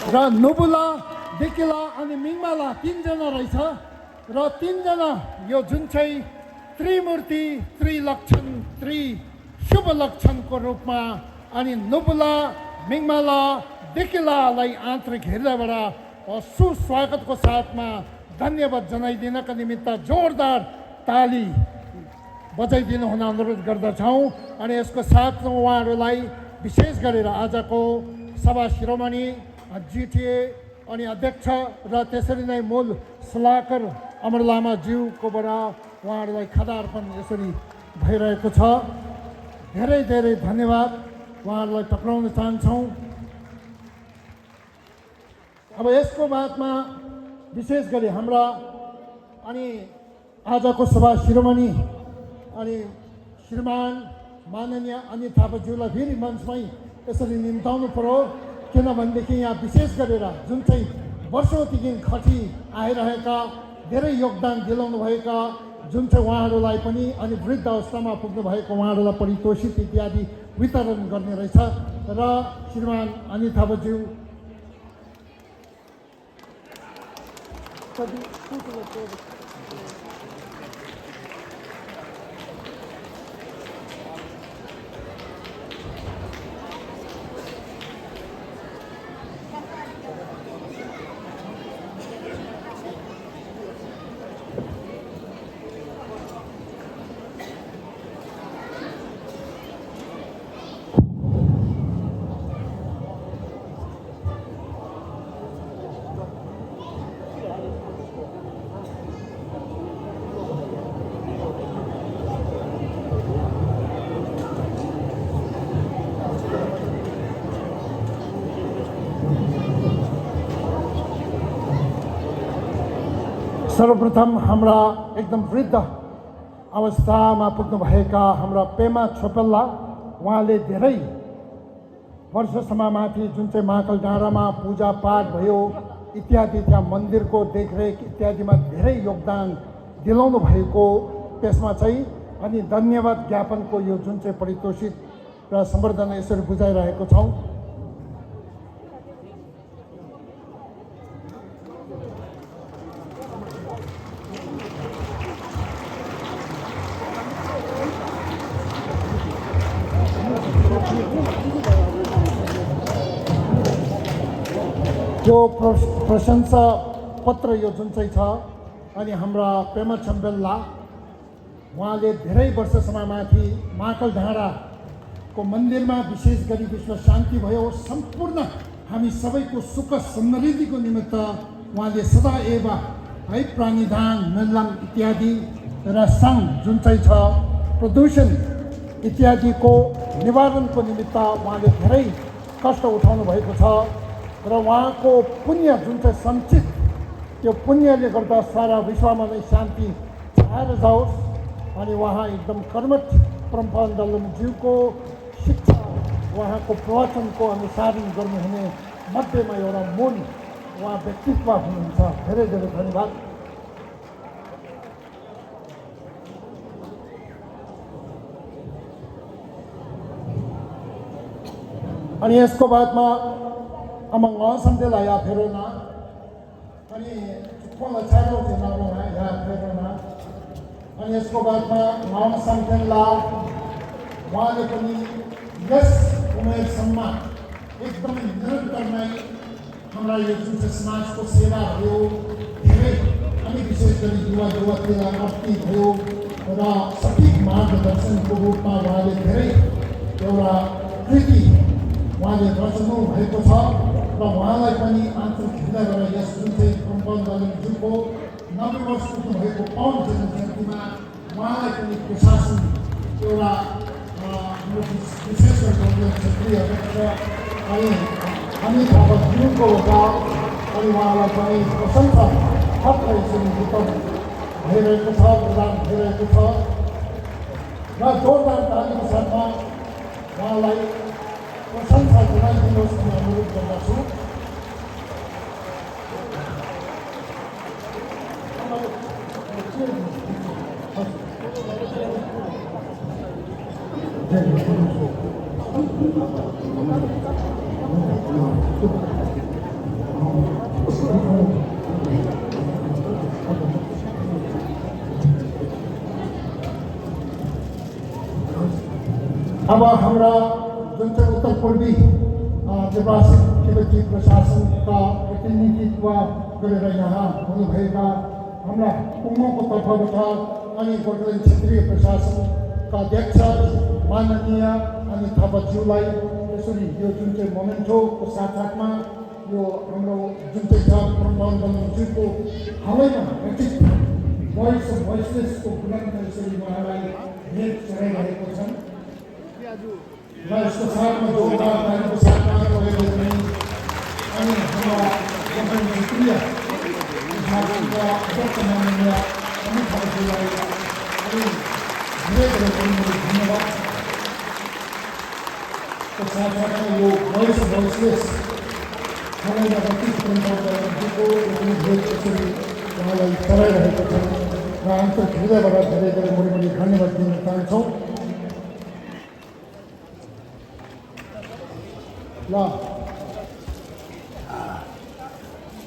र नुबुला डेकिला अनि मिङमाला तीनजना रहेछ र तीनजना यो जुन चाहिँ त्रिमूर्ति त्रिलक्षण शुभ लक्षणको रूपमा अनि नुबुला मिङमाला डेकिलालाई आन्तरिक हृदयबाट सुस्वागतको साथमा धन्यवाद जनाइदिनका निमित्त जोरदार ताली बजाइदिनु हुन अनुरोध गर्दछौँ। अनि यसको साथमा उहाँहरूलाई विशेष गरेर आजको सभा शिरोमणि जिटिए अनि अध्यक्ष र त्यसरी नै मूल सल्लाहकार अमर लामाज्यूकोबाट उहाँहरूलाई खादा अर्पण यसरी भइरहेको छ। धेरै धेरै धन्यवाद उहाँहरूलाई टक्राउन चाहन्छौँ। अब यसको बादमा विशेष गरी हाम्रा अनि आजको सभा शिरोमणि अनि श्रीमान माननीय अनित थापाज्यूलाई फेरि मञ्चमै यसरी निम्ताउनु पर्यो, किनभनेदेखि यहाँ विशेष गरेर जुन चाहिँ वर्षौँदेखि खटी आइरहेका धेरै योगदान दिलाउनु भएका जुन चाहिँ उहाँहरूलाई पनि अनि वृद्ध अवस्थामा पुग्नु भएको उहाँहरूलाई परितोषित इत्यादि वितरण गर्ने रहेछ र श्रीमान अनित थापाज्यू सर्वप्रथम हाम्रा एकदम वृद्ध अवस्थामा पुग्नुभएका हाम्रा पेमा छोपेल्ला, उहाँले धेरै वर्षसम्ममाथि जुन चाहिँ महाकाल डाँडामा पूजापाठ भयो इत्यादि, त्यहाँ मन्दिरको देखरेख इत्यादिमा धेरै योगदान दिलाउनु भएको त्यसमा चाहिँ अनि धन्यवाद ज्ञापनको यो जुन चाहिँ परितोषित र सम्बर्धना यसरी बुझाइरहेको छौँ। यो प्रशंसा पत्र यो जुन चाहिँ छ अनि हाम्रा पेमा छम्बेल्ला उहाँले धेरै वर्षसम्ममाथि महाकाल डाँडाको मन्दिरमा विशेष गरी विश्व शान्ति भयो, सम्पूर्ण हामी सबैको सुख समृद्धिको निमित्त उहाँले सदा एवं है प्राणीदान मेलम इत्यादि र सङ्घ जुन चाहिँ छ प्रदूषण इत्यादिको निवारणको निमित्त उहाँले धेरै कष्ट उठाउनु भएको छ र उहाँको पुण्य जुन चाहिँ सञ्चित त्यो पुण्यले गर्दा सारा विश्वमा नै शान्ति छाएर जाओस्। अनि उहाँ एकदम कर्मठ परमपन्दलज्यूको शिक्षा उहाँको प्रवचनको अनुसारण गर्नुहुने मध्येमा एउटा मूल उहाँ व्यक्तित्व हुनुहुन्छ। धेरै धेरै धन्यवाद। अनि यसको बादमा amang ngawasam de la ya pherona ani chukhola charo de na ro ya pherona अनि यसको बादमा ngawasam de la उहाँले पनि यस उमेरसम्म एकदमै निरन्तरमै हाम्रा यो जुन चाहिँ समाजको सेवा भयो धेरै अनि विशेष गरी युवा युवतीलाई अप्ती भयो र सठिक मार्गदर्शनको रूपमा उहाँले धेरै एउटा कृति उहाँले रचनु भएको छ र उहाँलाई पनि आन्तरिक हृदयबाट यस जुन चाहिँ परमपन्दलज्यूको 90 वर्ष पुग्नु भएको पाउन जयन्तीमा उहाँलाई पनि प्रशासन एउटा विशेष गरी क्षेत्रीय अध्यक्ष अनि थापाज्यूको एउटा अनि उहाँलाई पनि प्रशंसा पत्र यसरी वितरण भइरहेको छ, प्रदान भइरहेको छ र जोरदार तालीको साथमा उहाँलाई प्रशंसा जनाइदिनुहोस् भन्ने अनुरोध गर्दछु। अब हाम्रा जुन चाहिँ उत्तर पूर्वी निर्वाचित तिब्बती प्रशासनका प्रतिनिधित्व गरेर यहाँ हुनुभएका हाम्रा कुम्मोको तर्फबाट अनि गोर्खाल्यान्ड क्षेत्रीय प्रशासनका अध्यक्ष माननीय अनि थापाज्यूलाई यसरी यो जुन चाहिँ मोमेन्टोको साथसाथमा यो हाम्रो जुन चाहिँ छ प्रधानमन्त्रीको हालैमा रचित भोइस अफ भोइसलेसको बुलन्द यसरी उहाँलाई भेट चढाइरहेको छन् र यसको साथमा जोडदारको साथमा रहेको पनि अनि हाम्रा गोर्खाल्यान्ड क्षेत्रीय प्रशासनका अध्यक्ष माननीय अमित थापाज्यूलाई अनि धेरै धेरै पनि धन्यवाद। साथसाथमा यो भोइस अफ भोइसलेस हालैमा रचित प्रधानमन्त्रीको भेट यसरी उहाँलाई चलाइरहेको छ र आन्तरिक हृदयबाट धेरै धेरै मुरी धन्यवाद दिन चाहन्छौँ। ल